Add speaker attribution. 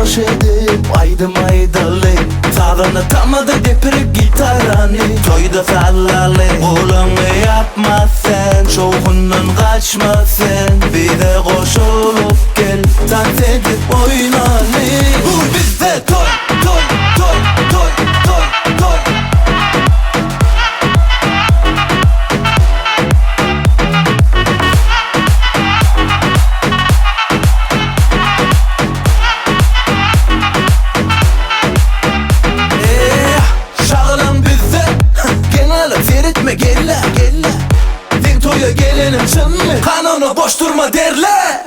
Speaker 1: Tans edip aýdym aýdaly Sazanda tamada depirip gitarany Toýda sallaly Gulaňy ýapma sen Şowhundan gaçma sen Bize goşulyp gel Tans edip oýnaly Bu bizde toý toý toý toý toý toý. Eee, şagalaň bizde, geň galyp seretme gella, gella. Seň toýa geleniň çynmy, kanuna boş durma derle.